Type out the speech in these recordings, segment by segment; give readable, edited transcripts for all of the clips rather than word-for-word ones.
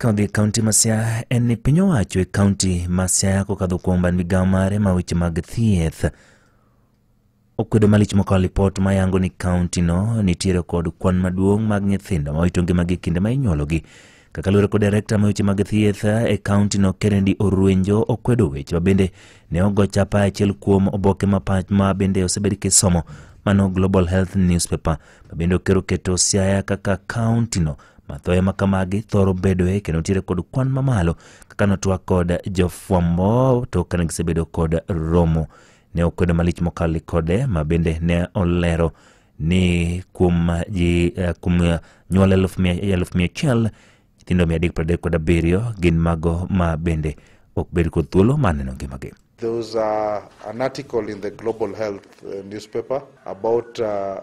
Ka odhi e kaunti ma Siaya en ni piny owacho e kaunti ma Siaya kokadho kuom bad migawo mare ma weche mag thieth okwedo malich mokalo lipot mayango ni kaunti no nitiere kod kwan maduong' mag nyithindo ma owito ngimagi e kinde ma inyuologi. Kaka luwore kod direkta ma weche mag thieth e kaunti no Kennedy Orwenjo okwedo weche ma bende ne ogo chapa e achiel kuom oboke ma pach ma bende osebed kisomo mano Global Health Newspaper ma bende okero keto Siaya kaka kaunti no mathoe ma kamagi thoro bedoe kendo nitiere kod kwan mamalo kaka notwak kod jofwambo to kane gisebedo kod romo ne okwedo malich mokalo kode ma bende ne olero ni kuom ji kuom nyuol 1,100 nyithindo 337 gin mago ma bende ok bed kod thuolo mar neno ngimagi. There was an article in the Global Health newspaper about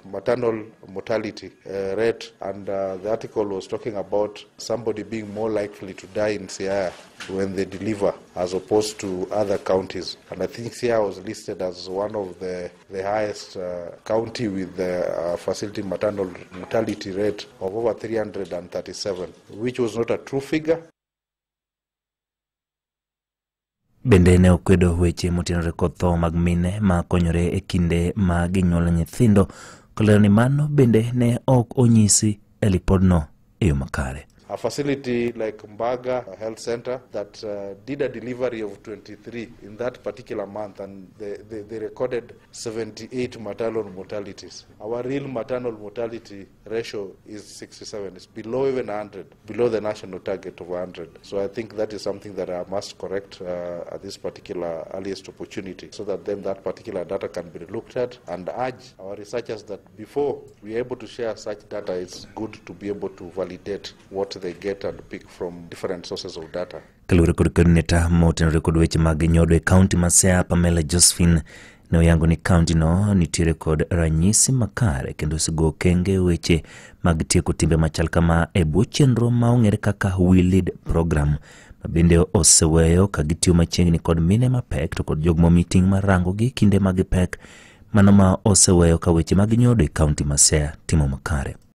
maternal mortality rate, and the article was talking about somebody being more likely to die in Siaya when they deliver as opposed to other counties. And I think Siaya was listed as one of the highest county with the facility maternal mortality rate of over 337, which was not a true figure. Bende ne okwedo weche motenore kod tho mag mine ma konyore e kinde ma ginyuolo nyithindo, kolero ni mano bende ne ok onyisi e lipodno e yo makare. A facility like Mbaga Health Center that did a delivery of 23 in that particular month, and they recorded 78 maternal mortalities. Our real maternal mortality ratio is 67. It's below even 100, below the national target of 100. So I think that is something that I must correct at this particular earliest opportunity, so that then that particular data can be looked at, and urge our researchers that before we are able to share such data, it's good to be able to validate what they get and pick from different sources of data. Kaluwore kod coordinator motenore kod weche mag nyodo e kaunti ma Siaya Pamela Josephine ne oyango ni kaunti no nitiere kod ranyisi makare kendo osego okenge weche mag tieko timbe machal kama e bwo chenro ma ong'ere kaka We Lead program ma bende oseweyo ka gitiyo machiegni kod mine mapek to kod jogo momi ting' mar rango gi kinde mag pek mano ma oseweyo ka weche mag nyodo e kaunti ma Siaya timo makare.